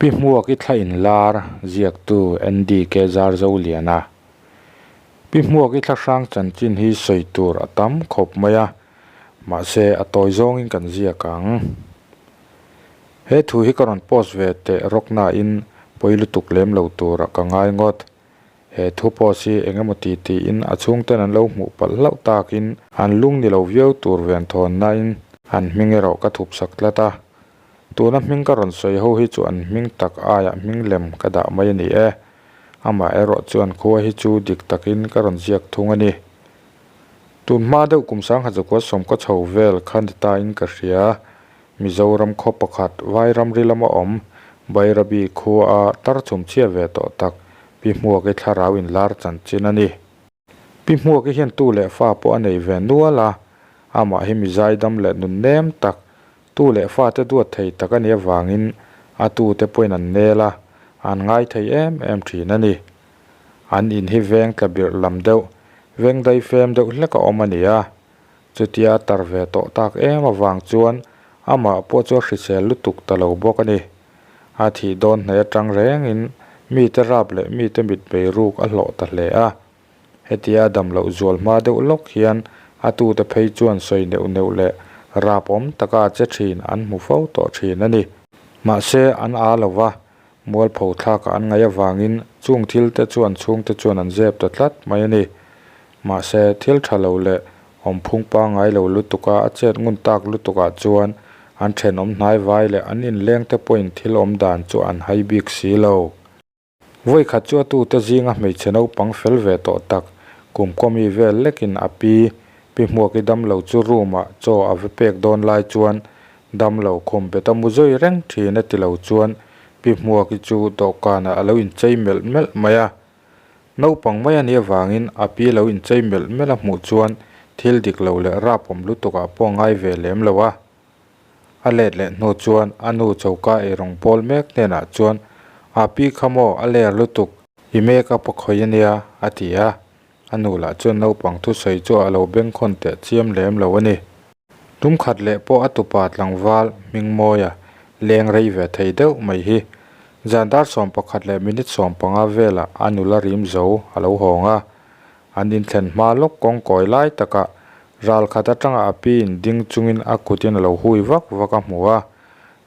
Pi Hmuaki thla inlar ziaktu NDK Zarzoliana. Pi Hmuaki thla hrang chanchin hi sawi tur a tam khawp mai a, mahse a tawi zawngin kan ziak ang. He thu hi ka rawn post ve teh rawk nain pawi lutuk lem lo turah ka ngai ngawt. He thu post hi eng emaw ti tiin a chhungten an lo hmuh palh hlauh takin an lung ni lo viau tur ven thawn nain an hming erawh ka thup sak tlat a. Tuna hming ka rawn sawi ho hi chu an hming tak aiah hming lem ka dah mai a ni e. Amah erawh chuan khua hi chu dik takin ka rawn ziak thung a ni. Tun hma deuh kum sangha zakua sawmkaw chho vel kha ni ta in ka hria. Mizoram khaw pakhat Vairamri lama awm Bairabi khua a tar chhum chhia ve tawh tak Pi Hmuaki thlarau inlar chanchin a ni. Pi Hmuaki hian tu leh fa pawh a nei ve nual a, amah hi mizaidam leh nun nem tak, tu leh fa te duat thei tak a nih avangin a tute pawhin an nel a, an ngai thei em em thin a ni. An in hi veng tla birh lam deuh, veng dai fem deuh hlek a awm a ni a. Chutia tar ve tawh tak em avang chuan amah pawh chu a hrisel lutuk ta lo bawk a ni. A thih dawn hnaih atang rengin mite rap leh mite mit bei ruk a hlawh ta hle a. Hetia a dam loh zual hma deuh lawk hian a tute phei chuan sawi neuh neuh leh rap awm taka a che thin an hmu fo tawh thin a ni. Mahse an aa lo va, Mualpho thlakah an ngaih avangin chung thil te chu an chhungte chuan an zep ta tlat mai a ni. Mahse, thil tha lo leh awmphung pangngai lo lutuka a chet ngun tak lutukah chuan an thenawm hnai vai leh an inleng te pawhin thil awm dan chu an hai bik si lo. Vawikhat chu a tute zinga hmeichhe naupang fel ve tawh tak, kum kawmi vel lekin a pi, Pi Hmuaki damlo chu room-ah chaw a va pek dawn lai chuan damlo khum bet a mu zui reng thin a ti lo chuan Pi Hmuaki chu dawhkanah a lo inchei melh melh mai a. Naupang mai a nih avangin a pi lo inchei melh melh a hmuh chuan thil dik lo leh rapawm lutukah pawh a ngai ve lem lo a. A let leh hnu chuan a nu choka eirawng pawl mek hnenah chuan A pi kha maw a ler lutuk, i makeup a khawih a nia a ti a. A nu lah chuan naupang thusawi chu a lo bengkhawn teh chiam lem lo a ni. Tum khat leh pawh a tupa tlangval Hmingmawia leng rei ve thei deuh mai hi. Zan dar 11 leh minute 15 velah a nula rim zo a lo hawng a. An inthlen hma lawk kawng kawi lai takah ral khat atanga a pi in ding chungin a kutin a lo hui vak vak a hmu a.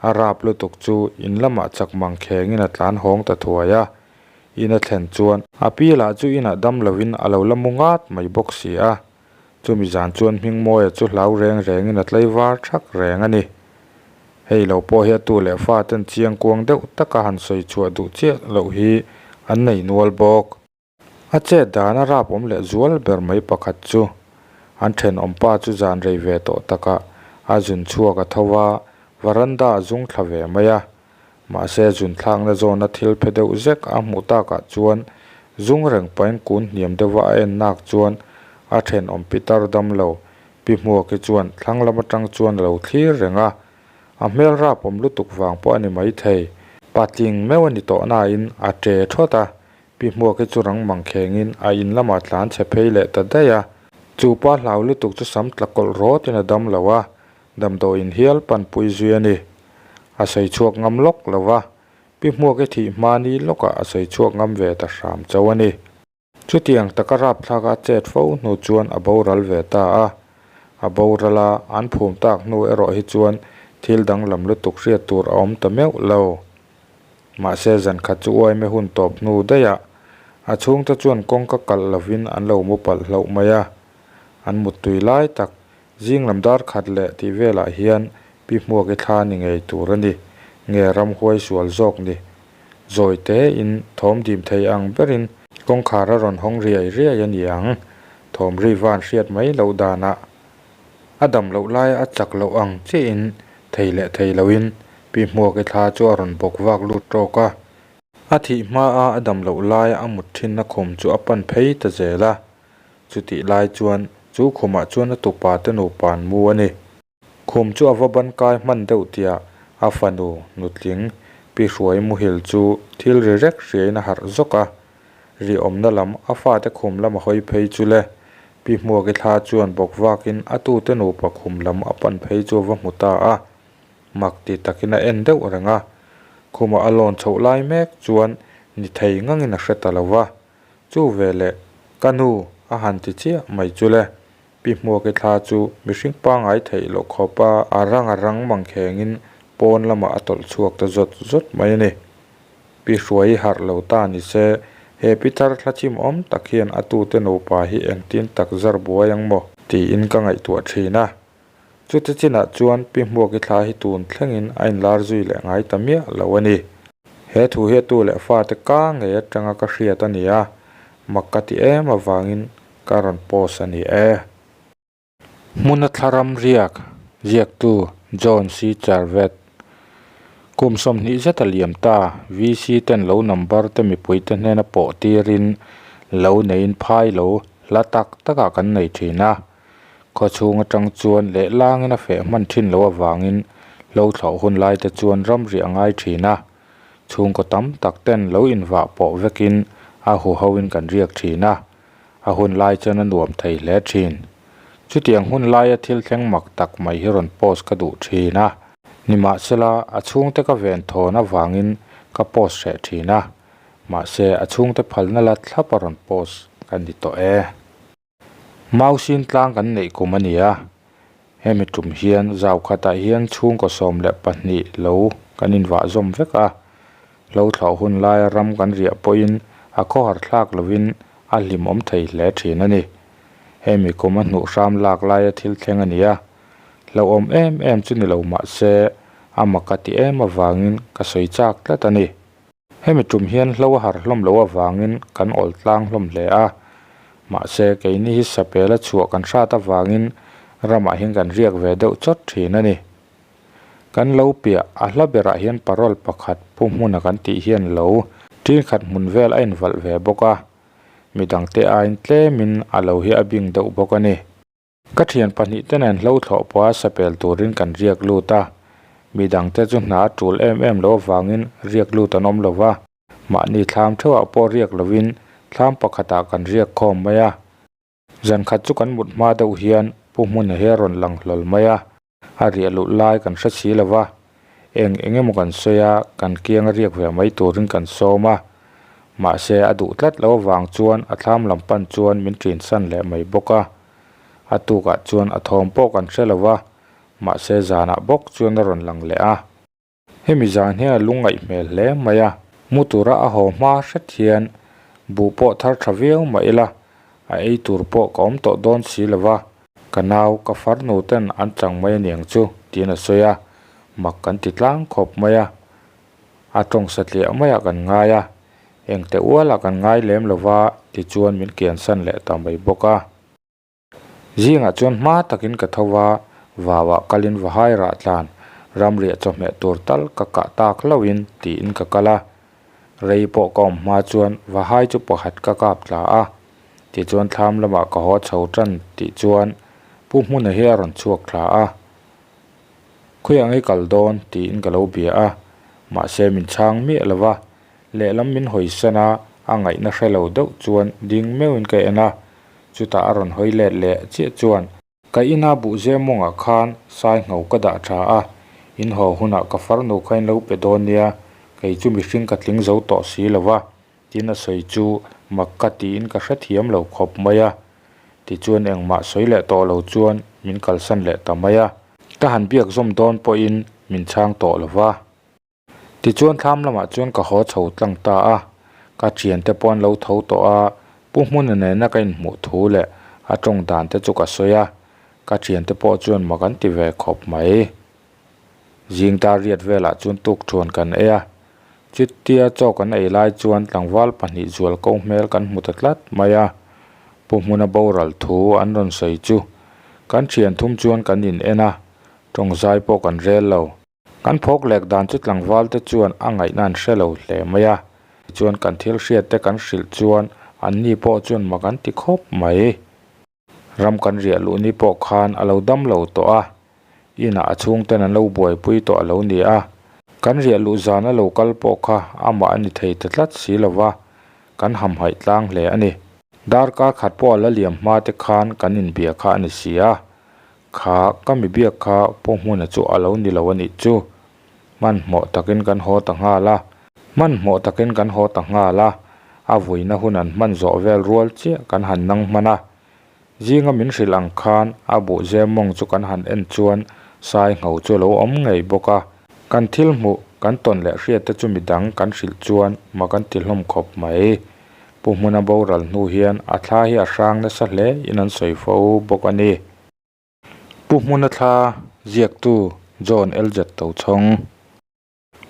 A rap lutuk chu in lamah chak mang khengin a tlan hawng ta thuai a. In a thlen chuan a pi lah chu inah dam lovin a lo la mu ngat mai bawk si a. Chumi zan chuan Hmingmawia chu hlau reng rengin a tlei var thak reng a ni. Hei lo pawh hi a tu leh fa ten chiang kuang deuh taka han sawi chhuah duh chiah loh hi an nei nual bawk. A chet dan a rap awm leh zual ber mai pakhat chu an thenawm pa chu zan rei ve tawh takah a zun chhuak a tho va, varanda a zung thla ve mai a. Mahse zun thlakna zawna thil phe deuh zek a hmuh takah chuan zung reng pahin kun hniam deuha a en nak chuan a thenawm pitar dam lo Pi Hmuaki chuan thlang lam atang chuan a lo thlir reng a, a hmel rapawm lutuk vang pawh a ni maithei. Patling meuh a ni tawh nain a ṭe thawt a, Pi Hmuaki chu rang mang khengin a in lamah tlan chhe phei leh ta daih a, chu pa hlau lutuk chu sam tla kawlh rawtin a dam lo a, Damdawiin hial panpui zui a ni. A sawi chhuak ngam lawk lo va, Pi Hmuaki thih hma ni lawkah a sawi chhuak ngam ve ta hram chauh a ni. Chutiang taka rapthlak a chet fo hnu chuan a boral ve ta a. A boral a, an phum tak hnu erawh hi chuan thil danglam lutuk hriat tur a awm ta meuh lo. Mahse zan khat chu uaime hun tawp hnu daih a, a chhungte chuan kawngka kalh lovin an lo mu palh hlauh mai a. An muttui lai tak Zing lam dar khat leh tih velah hian Pi Hmuaki thla ni ngei tur a ni, nge ramhuai sual zawk ni. Zawi tein thawm dim thei ang berin kawngkhar a rawn hawng riai riai a ni ang, thawm ri van hriat mai loh danah a dam loh laia a chak loh ang chiahin thei leh thei loin Pi Hmuaki thla chu a rawn bawk vak lut tawk a. A thih hmaa a dam loh laia a mut thinna khum chu a pan phei ta zel a. Chutih lai chuan chu khumah chuan a tupa te nupa an mu a ni. Khum chu a va ban kai hman deuh tiah a fanu nutling Pi Hruai muhil chu thil ri rek hriain a harh zawk a. Ri awmna lam a fate khum lam a hawi phei chu le. Pi Hmuaki thla chuan bawk vakin a tute nupa khum lam a pan phei chu a va hmu ta a. Mak ti takin a en deuh reng a. Khuma a lawn chhoh lai mek chuan ni thei ngangin a hre ta lo va. Chu veleh, Ka nu, a han ti chiah mai chu le. Pi Hmuaki thla chu mihring pangngai theih loh khawpa a rang a rang mangkhengin pawn lamah a tawlh chhuak ta zawt zawt mai a ni. Pi Hruai harh lo ta ni se, he pi thar thla chim awm tak hian a tute nupa hi engtin tak zar buai ang maw? Tiin ka ngaihtuah thin a. Chute chinah chuan Pi Hmuaki thla hi tun thlengin a inlar zui leh ngai ta miah lo a ni. He thu hi a tu leh fate ka ngei atanga ka hriat a ni a, mak ka ti em avangin ka rawn post a ni e. Hmuna thlaram riak ziaktu John C. Charvet Kum 20 zet a liam ta, VC ten lo number te mipuite hnena pawh tirin lo neiin phai lo hla tak takah kan nei thin a. Khaw chhung atang chuan lehlangin a feh hman thin loh avangin lo thlawh hun lai te chuan ramriah a ngai thin a. Chhungkaw tam tak ten lo invah pawh vekin a huhoin kan riak thin a. A hun lai chuan a nuam thei hle thin. Chutiang hun laia thil thleng mak tak mai hi rawn post ka duh thin a. Nimahsela, a chhungte ka ven thawn avangin ka post hreh thin a. Mahse, a chhungte phalna la thlap a rawn post ka ni tawh e. Mausin tlang kan neih kum a ni a, hemi tum hian zau khatah hian chhungkaw 12 lo kan invah zawm vek a, lo thlawh hun laia ram kan riah pawhin a khawhar thlak lovin a hlimawm thei hle thin a ni. Hemi kum a hnuh hram lak laia thil thleng a ni a, hlauhawm em em chu ni lo mah se a mak a ti em avangin ka sawi chak tlat a ni. Hemi tum hian hlo a har hlawm loh avangin kan awl tlang hlawm hle a, mahse keini hi sapel a chhuah kan hrat avangin ramah hian kan riak ve deuh chawt thin a ni. Kan lo piah a hla berah hian parole pakhat pu hmuna kan tih hian lo tin khat hmun vel a invalh ve bawk a, midangte aiin tlemin a lo hi a bing deuh bawk a ni. Ka thian pahnihte nen hlo thlawh pawha sapel turin kan riak lut a, midangte chu hna a tul em em loh avangin riak lut an awm lo va, mahni thlam theuhah pawh riak lovin thlam pakhatah kan riak khawm mai a. Zan khat chu kan mut hma deuh hian Pu Hmuna hi a rawn lang hlawl mai a. A riah luh lai kan hre si lo va, eng eng emaw kan sawi a, kan kiang a riak ve mai turin kan sawm a. Mahse, a duh tlat loh avang chuan a thlam lam pan chuan min ṭin san leh mai bawk a. A tukah chuan a thawm pawh kan hre lo va, mahse zanah bawk chuan a rawn lang leh a. Hemi zan hian a lungngaih hmel hle mai a, mu tura a haw hma hret hian buh pawh thar tha viau mah ila, a ei tur pawh ka awm tawh dawn si lo va, ka nau ka farnu ten an chang mai aniang chu tiin a sawi a, mak kan ti tlang khawp mai a, a tawng satliah maiah kan ngai a, engte ualah kan ngai lem lo va tichuan min kiansan leh ta mai bawk a. Zingah chuan hma takin ka tho va, vauah kalin vahai rah tlan, ramriah chawhmeh tur tal ka kah tak hlauhin tiin ka kal a. Rei pawh ka awm hma chuan vahai chu pakhat ka kap tla a, tichuan thlam lamah ka haw chho tan tih chuan Pu Hmuna hi a rawn chhuak thla a. Khawiah nge kal dawn tiin ka lo bia a, mahse min chhang miah lo va, lehlam min hawisan a, a ngaihna hre lo deuh chuan ding meuhin ka en a. Chutah a rawn hawi let leh chiah chuan, Ka ina buhzem mawngah khan sai ngho ka dah tha a, in haw hunah ka farnu kha in lo pe dawn nia, kei chu mihring ka tling zo tawh si lo va, tin a sawi chu mak ka tiin ka hrethiam lo khawp mai a. Tichuan engmah sawi leh tawh lo chuan min kalsan leh ta mai a. Ka han biak zawm dawn pawhin min chhang tawh lo va. Tichuan thlam lamah chuan ka haw chho tlang ta a, ka thiante pawh an lo tho tawh a, Pu Hmuna nena ka inhmuh thu leh a tawng dan te chu ka sawi a, ka thiante pawh chuan mak an ti ve khawp mai. Zing dar riat velah chuan tukthuan kan ei a, chutia chaw kan ei lai chuan tlangval pahnih zual ko hmel kan hmu ta tlat mai a, Pu Hmuna boral thu an rawn sawi chu kan thian thum chuan kan in en a, tawngzai pawh kan rel lo. Kan phawk lek dan chu tlangval te chuan a ngaihna an hre lo hle mai a, tichuan kan thil hriat te kan hrilh chuan an ni pawh chuan mak an ti khawp mai. Ram kan riah luh ni pawh khan a lo dam lo tawh a, inah a chhungten an lo buaipui tawh a lo ni a, kan riah luh zan a lo kal pawh kha amah a ni thei ta tlat si lo va, kan hamhaih tlang hle a ni. Darkar khat pawh a la liam hma te khan kan inbia kha a ni si a, Kha ka mi biak kha Pu Hmuna chu a lo ni lo a nih chu. Hmanhmawh takin kan haw ta nghal a. Hmanhmawh takin kan haw ta nghal a. A vuina hun an hman zawh vel rual chiah kan han nang hman a. Zinga min hrilh ang khan a buh zem mawng chu kan han en chuan sai ngho chu a lo awm ngei bawk a. Kan thil hmuh, kan tawn leh hriat te chu midang kan hrilh chuan ma kan ti hlawm khawp mai. Pu Hmuna boral hnu hian a thla hi a hrang nasa hle in an sawi fo bawk a ni. Pu Hmuna thla ziaktu John LZ Tochhawng.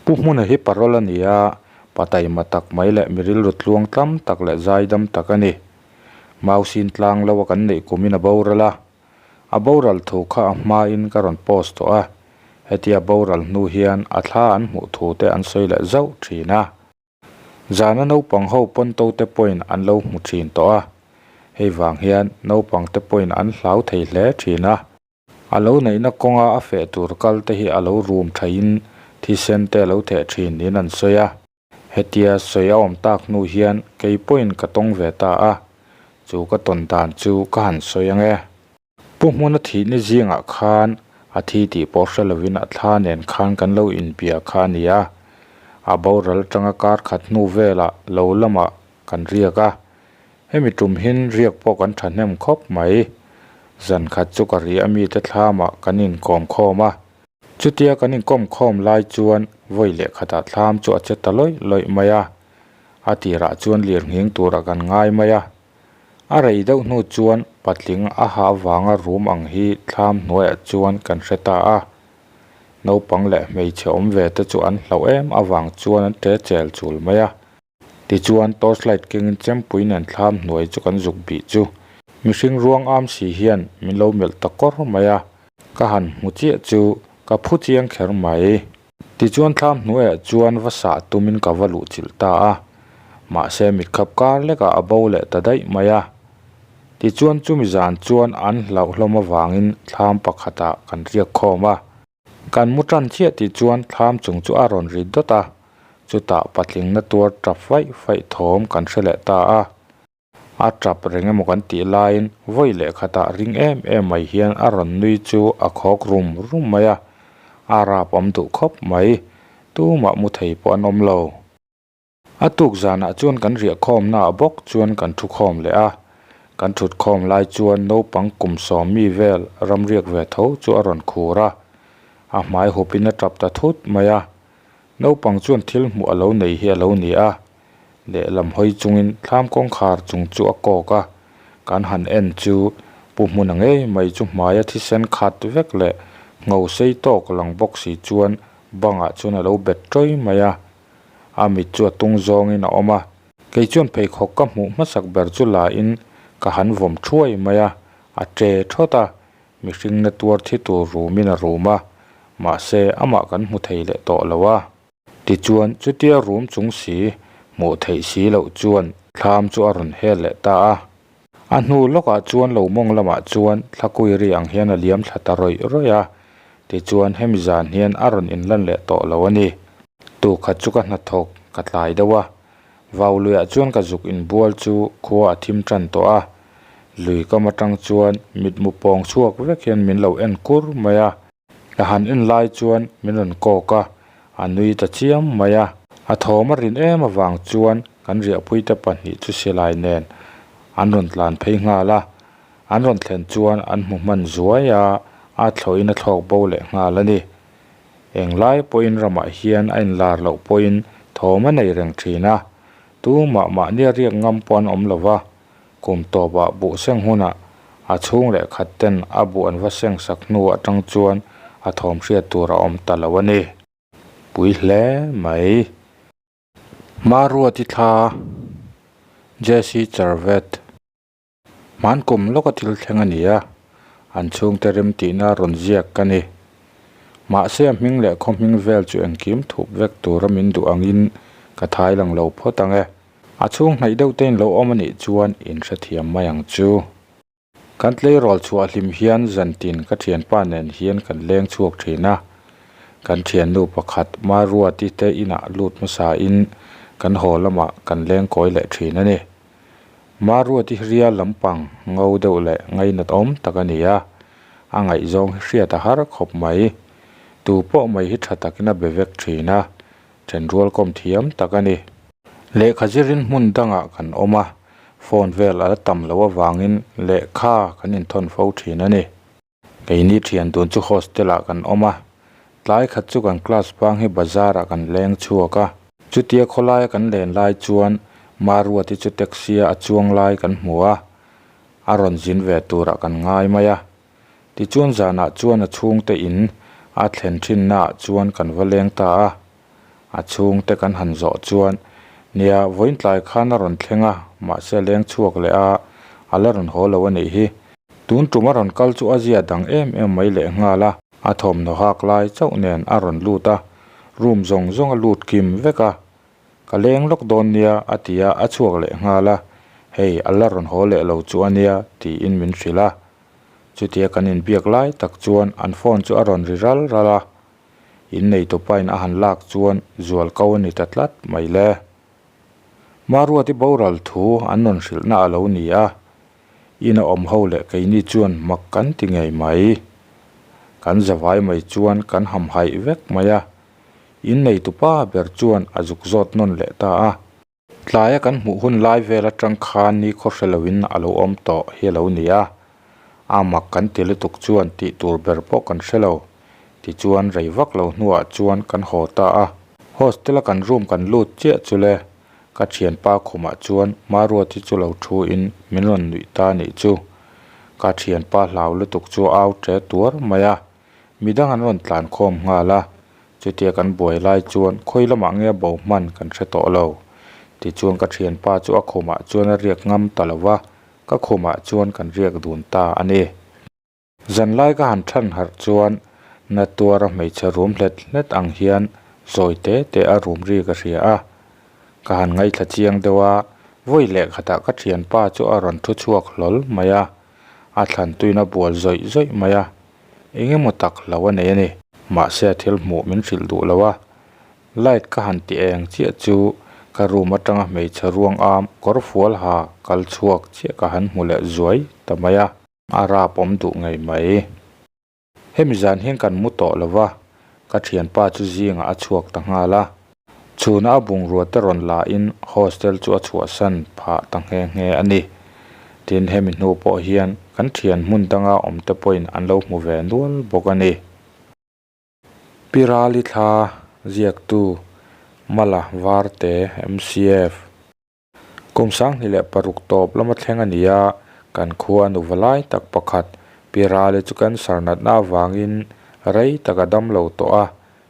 Pu Hmuna hi parol a ni a, pa taima tak mai leh mi rilru tluang tlam tak leh zaidam tak a ni. Mausin tlang lo a kan neih kumin a boral a, a boral thu kha a hmain ka rawn post tawh a, hetia boral hnu hian a thla an hmuh thu te an sawi leh zauh thin a. Zana naupang ho pawn to te pawhin an lo hmu thin tawh a, hei vang hian naupang te pawhin an hlau thei hle thin a. A lo neihna kawnga a feh tur kal te hi a lo rum thain thisen te a lo theh thin niin an sawi a. Hetia sawi a awm tak hnu hian kei pawhin ka tawng ve ta a, chu ka tawn dan chu ka han sawi ang e. Pu Hmuna thihni zingah khan a thi tih pawh hre lovin a thla nen khan kan lo inbia kha a ni a. A boral atanga kar khat hnu velah lo lamah kan riak a. Hemi tum hin riak pawh kan thahnem khawp mai. Zan khat chu ka ri a mite thlamah kan inkawm khawm a. Chutia kan inkawm khawm lai chuan vawi leh khatah thlam chu a che ta lawih lawih mai a. A tirah chuan lirnghing turah kan ngai mai a. A rei deuh hnu chuan patling a ha avanga rum ang hi thlam hnuaiah chuan kan hre ta a. Naupang leh hmeichhe awm ve te chu an hlauh em avang chuan an ṭe chel chul mai a. Tichuan torchlight kengin chempui nen thlam hnuai chu kan zuk bih chu mihring ruang am si hian min lo melh ta kawr mai a. Ka han hmu chiah chu ka phu chiang kher mai. Tichuan thlam hnuaiah chuan va sah tumin ka va luh chilh ta a, mahse mitkhap kar lekah a bo leh ta daih mai a. Tichuan chumi zan chuan an hlauh hlawm avangin thlam pakhatah kan riak khawm a. Kan mu tan chiah tih chuan thlam chung chu a rawn ri dawt a, chutah patling na tuar tap faih faih thawm kan hre leh ta a. A tap reng emaw kan tih laiin vawi leh khatah ring em em mai hian a rawn nui chu a khawk rum rum mai a, a rap awm duh khawp mai, tumah mu thei pawh an awm lo. A tuk zanah chuan kan riah khawmnaah bawk chuan kan thu khawm leh a, kan thut khawm lai chuan naupang kum sawm mi vel ramriak ve tho chu a rawn khur a, a hmai hupin a tap ta thut mai a, naupang chuan thil hmuh a lo nei hi a lo ni a. Lehlam hawi chungin thlam kawngkhar chung chu a kawk a, kan han en chu Pu Hmuna ngei mai chu hmaia thisen khat vek leh ngho sei tawk lang bawk si chuan bangah chuan a lo bet ṭawih mai a, a mit chu a tung zawngin a awm a. Kei chuan pheikhawk ka hmuh hmasak ber chu la in ka han vawm ṭhuai mai a, a ṭe ṭhawt a, mihring na tuar thi tur rumin a rum a, mahse amah kan hmu thei leh tawh lo a. Tichuan, chutia rum chung si, hmuh theih si loh chuan thlam chu a rawn hel leh ta a. A hnu lawkah chuan lo mawng lamah chuan thlakui ri ang hian a liam thla ta rawih rawih a. Tichuan, hemi zan hian a rawn inlan leh tawh lo a ni. Tukhat chu ka hnathawk ka tlai deuh a. Vau luiah chuan ka zuk inbual chu khua a thim tan tawh a. Lui kam atang chuan mitmu pawng chhuak vek hian min lo en kur mai a. Ka han en lai chuan min rawn kawk a, a nui ta chiam mai a. A thawm a rin em avang chuan kan riahpuite pahnih chu silai nen an rawn tlan phei nghal a. An rawn thlen chuan an hmu hman zuai a, a thlawhin a thlawk bo leh nghal a ni. Englai pawhin ramah hian a inlar loh pawhin thawm a nei reng thin a, tumah mahnia riak ngam pawh an awm lo va. Kum tawpah buh seng hunah a chhung leh khat ten a buh an va seng sak hnu atang chuan a thawm hriat tur a awm ta lo a ni. Pui hle mai. Hmaruati thla JC Charvet. Hman kum lawka thil thleng a ni a, an chhungte rem tihna rawn ziak ka ni. Mahse a hming leh khaw hming vel chu engkim thup vek tura min duh angin ka thai lang lo phawt ang e. A chhung hnaih deuh te in lo awm a nih chuan in hrethiam mai ang chu. Kan tleirawl chhuah hlim hian zantin ka thianpa nen hian kan leng chhuak thin a. Kan thiannu pakhat Maruati te inah lut hmasa in kan haw lamah kan leng kawi leh thin a ni. Maruati hi rial lampang ngo deuh leh ngainat awm tak a ni a, a ngaihzawng hi hriat a har khawp mai. Tu pawh mai hi tha takin a be vek thin a, thenrual kawm thiam tak a ni. Lehkha zirin hmun dangah kan awm a, phone vel a la tam loh avangin lehkha kan inthawn fo thin a ni. Keini thian dun chu hostel ah kan awm a, tlai khat chu kan class bang hi bazar ah kan leng chhuak a. Chutia khawlaia kan len lai chuan Maruati chu taxi a a chuang lai kan hmu a, a rawn zin ve turah kan ngai mai a. Tichuan zanah chuan a chhungte in a thlen thinna ah chuan kan va leng ta a, a chhungte kan han zawh chuan nia vawiin tlai khan a rawn thleng a, mahse a leng chhuak leh a, a la rawn haw lo a nih hi. Tun tum a rawn kal chu a zia dang em em mai leh nghal a, a thawmhnaw hak lai chauh nen a rawn lut a, room zawng zawng a lut kim vek a, ka leng lawk dawn nia a ti a, a chhuak leh nghal a, hei a la rawn haw leh lo chu a nia tiin min hrilh a. Chutia kan inbiak lai tak chuan an phone chu a rawn ri ral ral a, Innei tupain a han lak chuan zual ko a ni ta tlat mai le. Maruati boral thu an rawn hrilhna a lo ni a, ina awm ho leh keini chuan mak kan ti ngei mai. Kan zavai mai chuan kan hamhaih vek mai a, innei tupa ber chuan a zuk zawt nawn leh ta a. Tlaia kan hmuh hun lai vel atang khan ni khaw hre loin a lo awm tawh hi a lo ni a, a mak kan ti lutuk chuan tih tur ber pawh kan hre lo. Tichuan rei vak lo hnuah chuan kan haw ta a, hostel a kan room kan lut chiah chu le, ka thianpa khumah chuan Maruati chu lo thu in min rawn nuih ta nih chu. Ka thianpa hlau lutuk chu a au ṭe tuar mai a, Midang an rawn tlan khawm nghal a, chutia kan buai lai chuan khawi lamah nge bo hman kan hre tawh lo. Tichuan ka thianpa chu a khumah chuan a riak ngam ta lo va, ka khumah chuan kan riak dun ta a ni. Zanlai ka han than harh chuan na tuara hmeichhe rum hlet hlet ang hian zawi te te a rum ri ka hria a, ka han ngaithla chiang deuh a, vawi leh khatah ka thianpa chu a rawn thu chhuak hlawl mai a, a thlan tuin a bual zawih zawih mai a. Eng emaw tak lo a nei a ni. Mahse a thil hmuh min hrilh duh lo a, light ka han ti eng chiah chu ka room atanga hmeichhe ruang am kawr fual ha kal chhuak chiah ka han hmu leh zuai ta mai a. A rap awm duh ngei mai. Hemi zan hian kan mu tawh lo va, ka thianpa chu zingah a chhuak ta nghal a. Chhuna a bungrua te rawn la in hostel chu a chhuahsan phah ta nghe nghe a ni. Tin, hemi hnu pawh hian kan thian hmun danga awm te pawhin an lo hmu ve nual bawk a ni. Pi Rali thla ziaktu Mala Varte MCF. Kum 2006 tawp lama thleng a ni a, kan khua nu va lai tak pakhat Pi Rali chu cancer natna avangin rei tak a dam lo tawh a,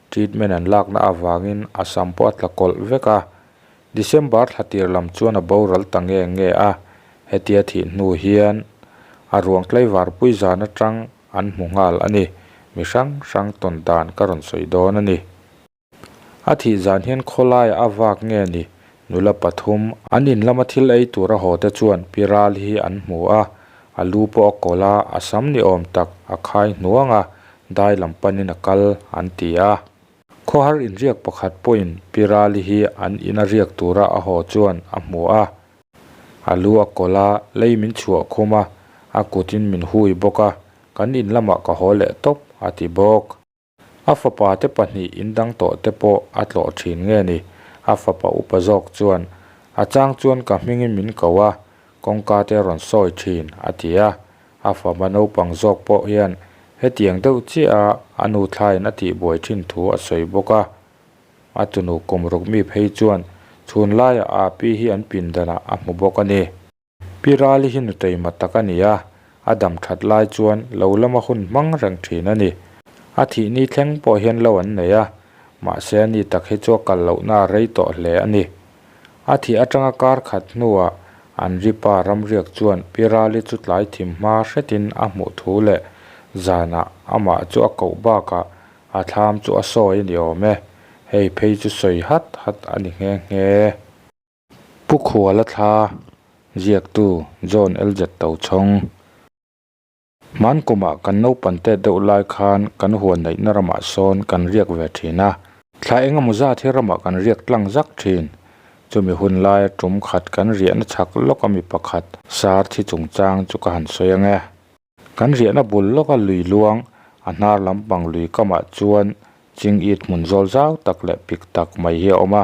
treatment an lakna avangin a sam pawh a tla kawlh vek a. December thla tir lam chuan a boral ta nge nge a, hetia thih hnu hian a ruang tlaivar pui zan atang an hmu nghal a ni. Mi hrang hrang tawn dan ka rawn sawi dawn a ni. A thih zan hian khawlaiah a vak nge ni? Nula pathum, an in lama thil ei tur a haw te chuan pi ral hi an hmu a, a lu pawh a kawlh a, a sam ni awm tak a khai hnuang a, dai lam panin a kal an ti a. Khawhar inriak pakhat pawhin pi rali hi an ina riak tura a haw chuan a hmu a, a lu a kawlh a, lei min chhuah khum a, a kutin min hui bawk a, kan in lamah ka haw leh tawp a ti bawk. A fapa te pahnih indang tawh te pawh a tlawh thin nge ni? A fapa upa zawk chuan, A chang chuan ka hmingin min ko a, kawngka te a rawn sawi thin, a ti a. A fapa naupang zawk pawh hian hetiang deuh chiah a a nu thlaiin a tihbuai thin thu a sawi bawk a. A tunu kum ruk mi phei chuan chhun laiah a pi hi an pindanah a hmu bawk a ni. Pi Rali hi nuteima tak a ni a, a dam that lai chuan lo lama hun hmang reng thin a ni. A thih ni thleng pawh hian lo an nei a, mahse a ni tak hi chu a kal lohna a rei tawh hle a ni. A thih atanga kar khat hnuah an ripa ramriak chuan Pi Rali chu tlai thim hma hretin a hmuh thu leh zanah amah chu a koh bakah a thlam chu a sawi a ni awm e, hei phei chu sawi hat hat a ni nghe nghe. Pu Khuala thla ziaktu John LZ Tochhawng. Hman kumah kan naupan tet deuh lai khan kan huan neihna ramah sawn kan riak ve thin a. Thla eng emaw zat hi ramah kan riak tlang zak thin. Chumi hun laia tum khat kan riahna chhak lawk a mi pakhat sar thi chungchang chu ka han sawi ang e. Kan riahna bul lawka lui luang A hnar lampang lui kamah chuan ching it hmun zawl zau tak leh pik tak mai hi a awm a,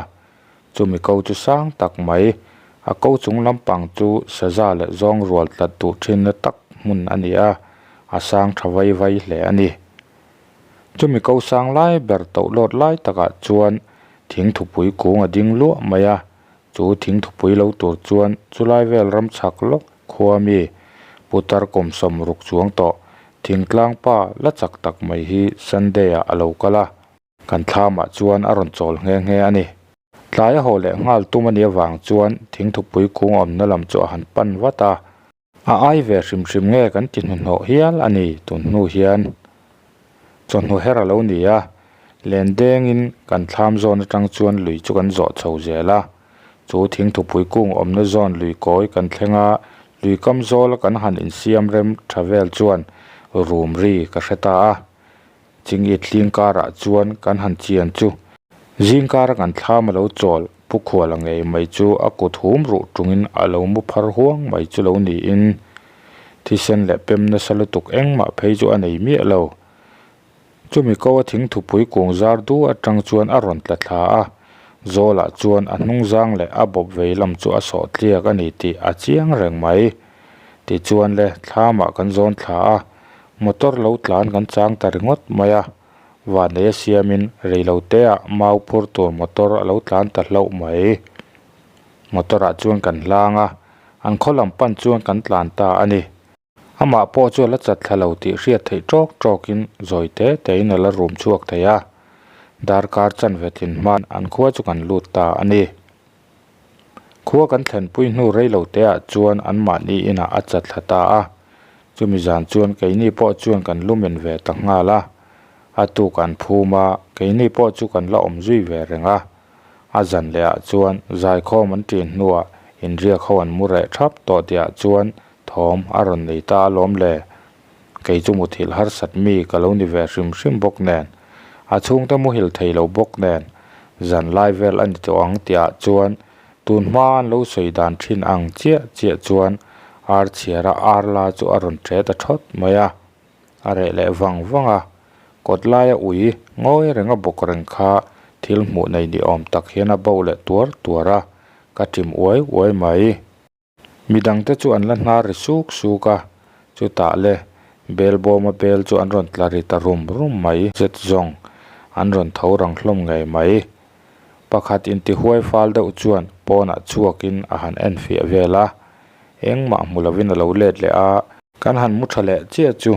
chumi ko chu sang tak mai, a ko chung lampang chu saza leh zawng rual tlat duh thinna tak hmun a ni a, a sang tha vai vai hle a ni. Chumi ko sang lai ber toh lawt lai takah chuan thing thupui kung a ding luah mai a, Chu thingthupui lo tur chuan chulai vel ram chhak lawk khua mi putar kum 60 chuang tawh thingtlang pa la chak tak mai hi Sunday ah a lo kal a, kan thlamah chuan a rawn chawl nghe nghe a ni. Tlai a haw leh nghal tum a nih avang chuan thingthupui kung awmna lam chu a han pan vat a. A ai ve hrim hrim nge kan ti hnuhnawh hial a ni tun hnu hian. Chawhnu her a lo ni a, len dengin kan thlam zawn atang chuan lui chu kan zawh chho zel a. Chu thingthupui kung awmna zawn lui kawi kan thleng a, lui kam zawla kan han insiam rem tha vel chuan rum ri ka hre ta a. Chingit hling karah chuan kan han chian chu. Zing kara kan thlam a lo chawl, Pu Khuala ngei mai chu a kut hum ruh tungin a lo mu phar huang mai chu lo niin thisen leh pem nasa lutuk engmah phei chu a nei miah lo. Chumi ko a thingthupui kung zar du atang chuan a rawn tla thla a, Zawlah chuan a hnungzang leh a bawp vei lam chu a sawh tliak a ni tih a chiang reng mai. Tichuan le, thlamah kan zawn thla a, motor lo tlan kan chang ta ringawt mai a, vanneih a siamin reiloteah mau phur tur motor a lo tlan ta hlauh mai. Motor ah chuan kan hlang a, an khaw lam pan chuan kan tlan ta a ni. Amah pawh chu a la chat thla lo tih hriat theih tawk tawkin zawi te tein a la rum chhuak thei a, darkar chanve tlin hman an khua chu kan lut ta a ni. Khua kan thlenpui hnu rei lo te ah chuan anmahni inah a chat thla ta a, chumi zan chuan keini pawh chuan kan lumen ve ta nghal a, a tuk an phum a, keini pawh chu kan la awm zui ve reng a. A zan leh ah chuan zaikhawm an ṭin hnuah inriak ho an mu reh ṭhap tawh tih ah chuan Thawm a rawn nei ta alawm le. Kei chu muthilh harsat mi ka lo ni ve hrim hrim bawk nen, a chhungte muhil thei lo bawk nen, zan lai vel a ni tawh ang tihah chuan tun hma an lo sawi dan thin ang chiah chiah chuan ar chhiara ar la chu a rawn ṭe ta ṭhawt mai a. A reh leh vang vang a, kawt laia ui ngawi renga bawk reng kha thil hmuh nei ni awm tak hian a bo leh tuar tuar a, ka ṭim uai uai mai. Midangte chu an la hnar ri suk suk a, chutah le bel bawma bel chu an rawn tla ri ta rum rum mai zet zawng an rawn tho rang hlawm ngei mai. Pakhat intihuai fal deuh chuan pawnah chhuakin a han en fiah vel a, engmah hmu lovin a lo let leh a. Kan han mu tha leh chiah chu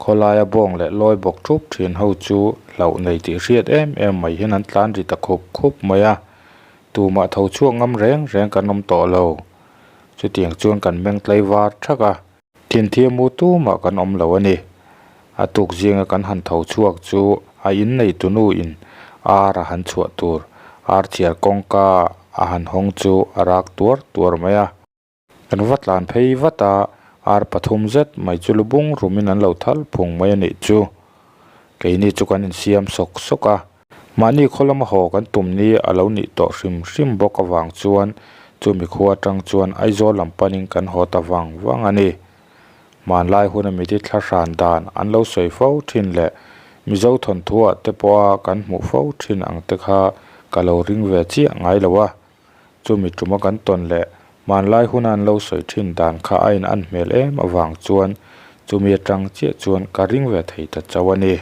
khawlaia bawng leh lawi bawk thup thin ho chu hlauh nei tih hriat em em mai hian an tlan ri ta khup khup mai a. Tumah tho chhuak ngam reng reng kan awm tawh lo. Chutiang chuan kan meng tlai var thak a. Thinthia mu tumah kan awm lo a ni. A tuk zinga kan han tho chhuak chu a innei tunu in ar a han chhuah tur ar chhiar kawngka a han hawng chu a rak tuar tuar mai a. Kan va tlan phei vat a, ar pathum zet mai chu lu bung rumin an lo thal phung mai a nih chu. Keini chu kan insiam sawk sawk a, mahni khaw lama haw kan tum ni a lo nih tawh hrim hrim bawk avang chuan chumi khua atang chuan Aizawl lam panin kan haw ta vang vang a ni. Hmanlai huna miti thla hran dan an lo sawi fo thin leh Mizo thawnthuah te pawha kan hmuh fo thin ang te kha ka lo ring ve chiah ngai lo a. Chumi tuma kan tawn leh hmanlai huna an lo sawi thin dan kha a in an hmel em avang chuan chumi atang chiah chuan ka ring ve thei ta chauh a ni.